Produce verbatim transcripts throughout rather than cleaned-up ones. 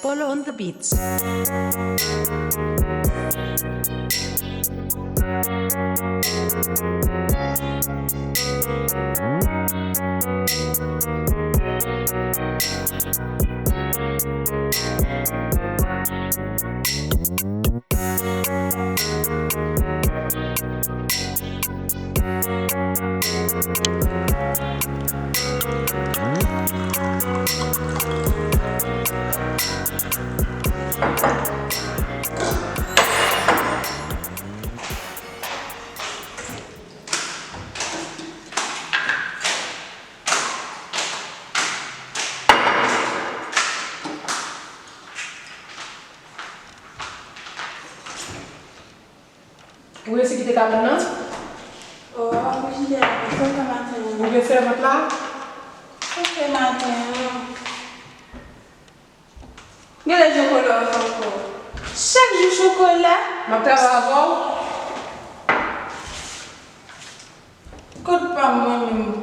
Polo on the beats. Ou resi kite kabann nan? Oh, Brijidè, sa w fè maten an? Ou gen sèvant la? Sa w fè maten an? Genlè chokola w fè ankò. Chak jou chokola. M ap travay avè w. Kot pa m mwen menm?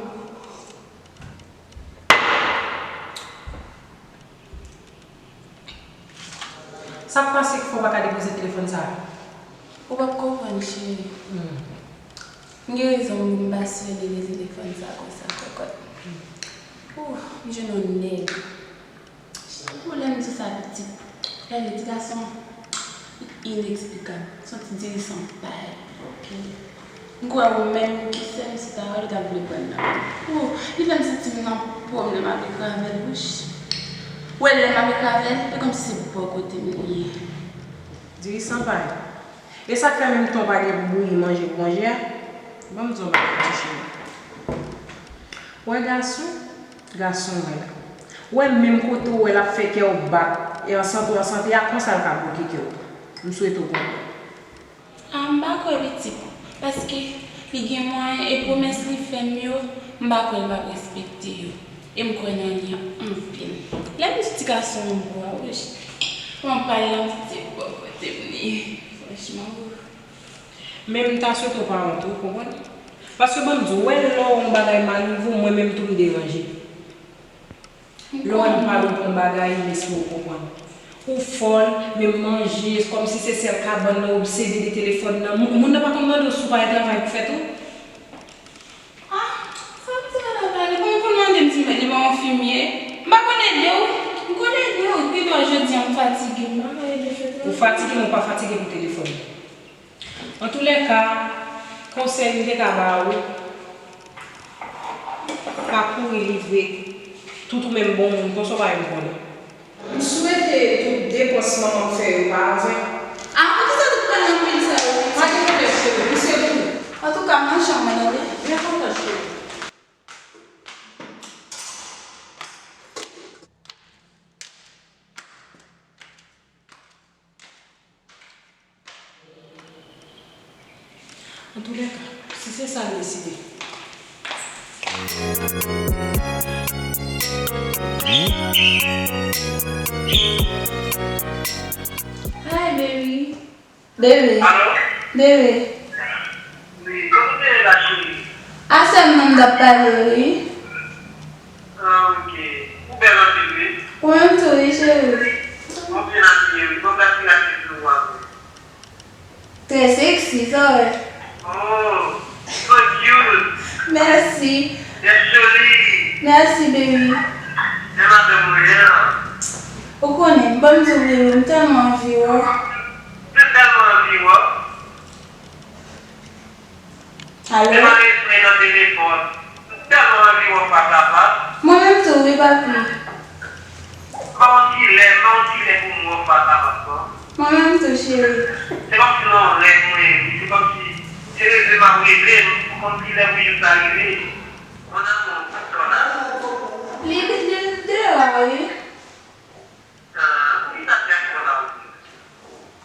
Sa k pase k fè w pa ka depoze telefòn sa a? Ou p ap konprann, cheri. Hmm. M gen rezon pou m pa sere telefòn sa konsa, kòkòt. Ooh, m jwenn yon nèg. Ou lè m di sa pitit, gade ti gason an, li ineksplikab, se yon ti dirisan pay, ok. M kwè ou menm ki sè m, si ta wè l, ou t ap vle pran l nan men m. Ooh, li fè m santi m nan pwoblèm avèk Ravel, wouch. Ou wè lè m avèk Ravel, e kòmsi se bò kote m li ye. Dirisan pay. E sa k fè menm tan w pa gen pou bouyi manje pou manje a? Ban m di w yon bagay, ti cheri. Ou wè gason, gason w wè la. Ou wè menm kote w wè l ap fè kè w bat, e an sante w an sante a, konsa l ka bloke kè w. M swete w konprann. A, m pa kwè pitit, paske li gen mwayen e pwomès li fè m yo, m pa kwè l p ap respekte yo. E m kwè nan li anpil. Lè m di ti gason an bo a, wouch, m ap pale nan ti bò kote m li ye. Franchman, wouch. Men m ta swete w pa wont, ou konprann? Paske ban m di w, wè lè yon bagay mal rive w, mwen menm tou m deranje. Lè w wè m pale w pou yon bagay, m espere w konprann. Ou fòl, menm manje, kòmsi se sèl kabann nan, obsede de telefòn nan. Moun, moun nan pa konn mande w si w pa gen travay pou fè tou? Ah, sa pitit la pral pale? Bon, ou konn mande m si li pa yon fimye? M pa konn ede w. M konn ede w. Pi dwa jodi a m fatige. M pa ka ede w fè travay. Ou fatige, men ou pa fatige pou telefòn. Antoulèka, konsèy m te ka ba ou, Pa kouri livre tout ou menm bon moun konsa w pa menm konnen. M swete tout depans manman m fè yo pa avè. A, poukisa tout pale anpil sa yo? Pa gen pwoblèm, cheri, m se pou ou. Antouka, m nan chanm mwen, tande. Byen kontan, cheri. Antoulèka, si se sa l deside. Hi, baby. Bebe. Alo? Bebe. Wi, kòman w ye la, cheri? A sè m nan m t ap pale, wi. Ah, ok. Ou bèl anpil, wi. Ou menm tou, wi, cheri. Ou byen abiye, wi. Bon, gad ti gad ti dlo a, wi. Trè sexy, sa, wi. Oh, so cute. Mèsi. Trè jolie. Mèsi, baby. Bèl madanm ou ye a. Ou konnen, ban m di w, baby, m tèlman anvi wè w. Mwen tèlman anvi wè w. Alo? Mwen pa ret ret nan telefòn. M tèlman anvi wè w fas a fas. Mwen menm tou wi, papi. M pa konn kilè, m pa konn kilè pou m wè w fas a fas, non. Mwen menm tou, cheri. Se kòmsi nan yon rèv mwen ye, wi. Se kòmsi se reve m ap reve, m pa konn kilè pou jou sa rive. Mon amour, sa w la? Li, li deyò a, wi. Ah, poukisa w te ak mwen la, ou di?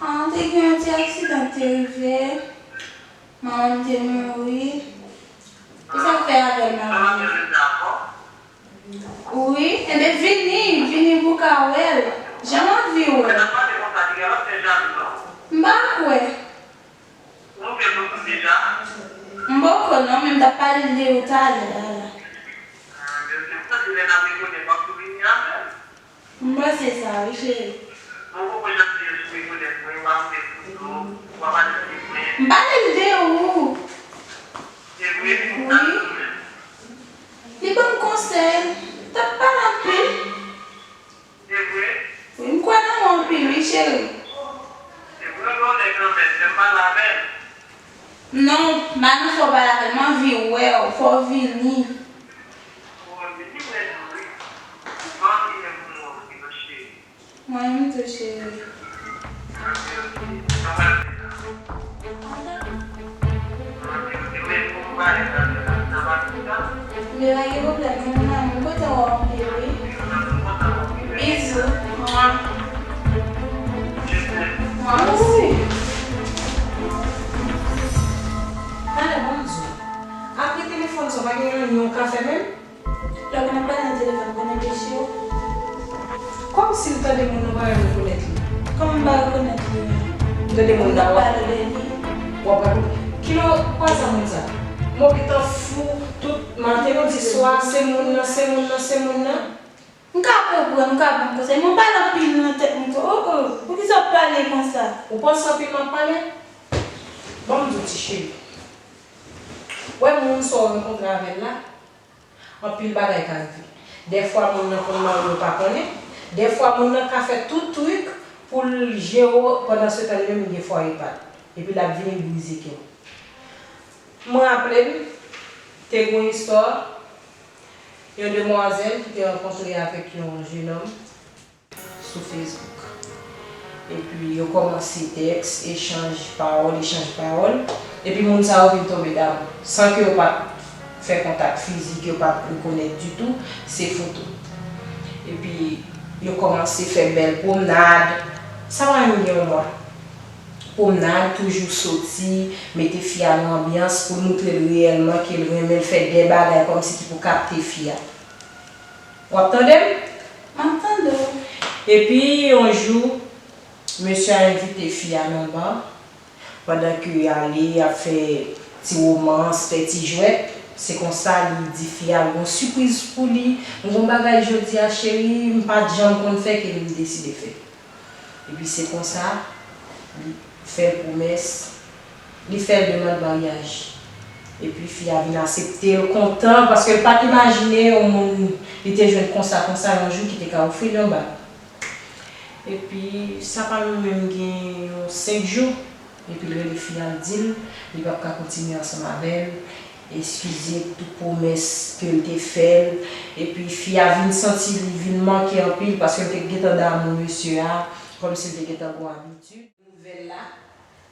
Ah, te gen yon ti aksidan k te rive. Manman m te mouri. Ki sa k fè avè l m ap vini? Wi, enben vini, vini pou w ka wè l. Jan m anvi wè l. Mwen t ap pale konsa, li genlè ap fè jalou, non. M pa kwè. Ou ouvè bouch ou deja? M poko non, men m t ap pale de ou talè a la. Ah, men se pou sa, se lè n ap rekonèt w ap tou vini avè l. M panse sa wi, cheri. Bon, bon, bon, jan ti yo sou rekonèt mwen, w ap fè foto, w ap pale de mwen. M pale l de ou. Se vre? Wi. Li ban m konsèy. T ap pale anpil. Se vre? Wi, m kwè nan ou anpil, wi, cheri. Se vre, gon nèg nan men, fè m pale avè l. Non, m pa nan fè w pale avè l, m anvi wè w, fò w vini. Bon, vini wè nou, wi. Ban m vini pou m wè w, wi, non, cheri. Mwen menm tou, cheri. Men pa gen pwoblèm, non, mon amour, m kontan wè w anpil, wi. Bizou. Mwa. Mwa osi. Talè, ban m di w. Apre telefòn sa, w pa gen anyen w ka fè menm? Lè w konn ap pale nan telefòn, w konn enpeche w? Kòmsi m tande moun nan, m pa rekonèt li. Kòman m pa rekonèt li menm? M tande moun nan, w ap pale de li. W ap rakonte. Kilè w kwaze ak moun sa? Mwen gentan fou tout maten, midi, swa, se moun nan, se moun nan, se moun nan. M ka konprann, ou ka ban m konsèy, men w pale anpil nan tèt mwen tou. Oh, oh, poukisa w ap pale konsa? Ou panse anpil m ap pale? Ban m di w, ti cheri. Wè moun sa w rankontre avè l la, anpil bagay ka rive. Dèfwa moun nan konn marye w pa konnen. Dèfwa moun nan ka fè tout trik pou l jere w, pandan se tan li menm li gen fwaye pa l. Epi l ap vini brize kè w. Mwen raple m, te gen yon istwa, yon demwazèl ki te rankontre avèk yon jenòm sou Facebook. Epi yo kòmanse tèks, echanj pawòl, echanj pawòl. Epi moun sa yo vin tonbe damou, san ke yo pa t fè kontak fizik, yo pa t rekonèt ditou, se foto. Epi yo kòmanse fè bèl pwomnad. Sa pa menm gen yon mwa. Pwomnad, toujou soti, mete fi a nan anbyans pou l moutre l reyèlman ke l renmen l, fè de bagay kòmsi ki pou kapte fi a. W ap tande m? M ap tande w. Epi, yon jou, mesye a envite fi a nan ba. Pandan ke y ale, y ap fè ti womans, fè ti jwèt, se konsa li di fi a l gon sipriz pou li. M gon bagay jodi a, cheri, m pa t janm konn fè ke m deside fè. Epi se konsa, li fè l pwomès, li fè l demann maryaj. Epi fi a vin aksepte l kontan, paske l pa t imajine yon moun li te jwenn konsa, konsa yon jou ki te ka ofri l yon bag. Epi sa pa menm gen yon senk jou, epi l rele fi a, l di l, li p ap ka kontinye ansanm avè l. eskize pou tout pwomès ke l te fè l, epi fi a vin santi li vin manke anpil paske l te gentan damou mesye a, kòmsi l te gentan gon abitid. Nouvèl la,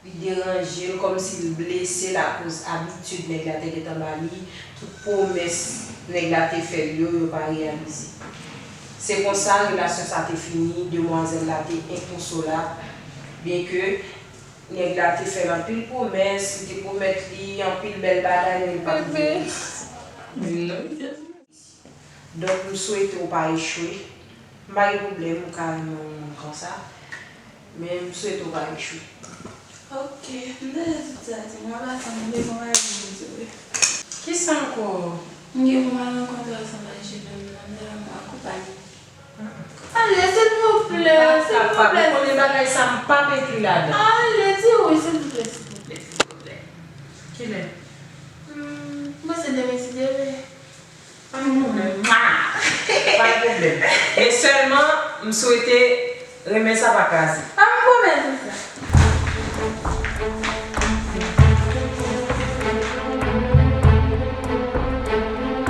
li deranje l, kòmsi l blese l akoz abitid nèg la te gentan ba li, tout pwomès nèg la te fè l yo, yo pa reyalize. Se konsa relasyon sa te fini, demwazèl la te enkonsolab, byenke nèg la te fè l anpil pwomès, li te pwomèt li anpil bèl bagay, men li pa t vini. Donk, m swete w pa echwe. M pa gen pwoblèm, ou ka renmen yon moun konsa. Men m swete w pa echwe. Ok, m tande tout sa di, mwen pa sanble bon bagay pou m di wi. Kisa ankò? M gen pou m al rankontre ansanm ak jennonm nan, m ta renmen w akonpanye. Ale, silvouplè, silvouplè. Ou konnen bagay sa m p ap enkli ladan. Ale, di wi, silvouplè, silvouplè, silvouplè. Kilè? Hmm, m panse demen si Dye vle. Pa gen pwoblèm. Pa gen pwoblèm. Men sèlman, m swete renmen sa pa kraze. Ah,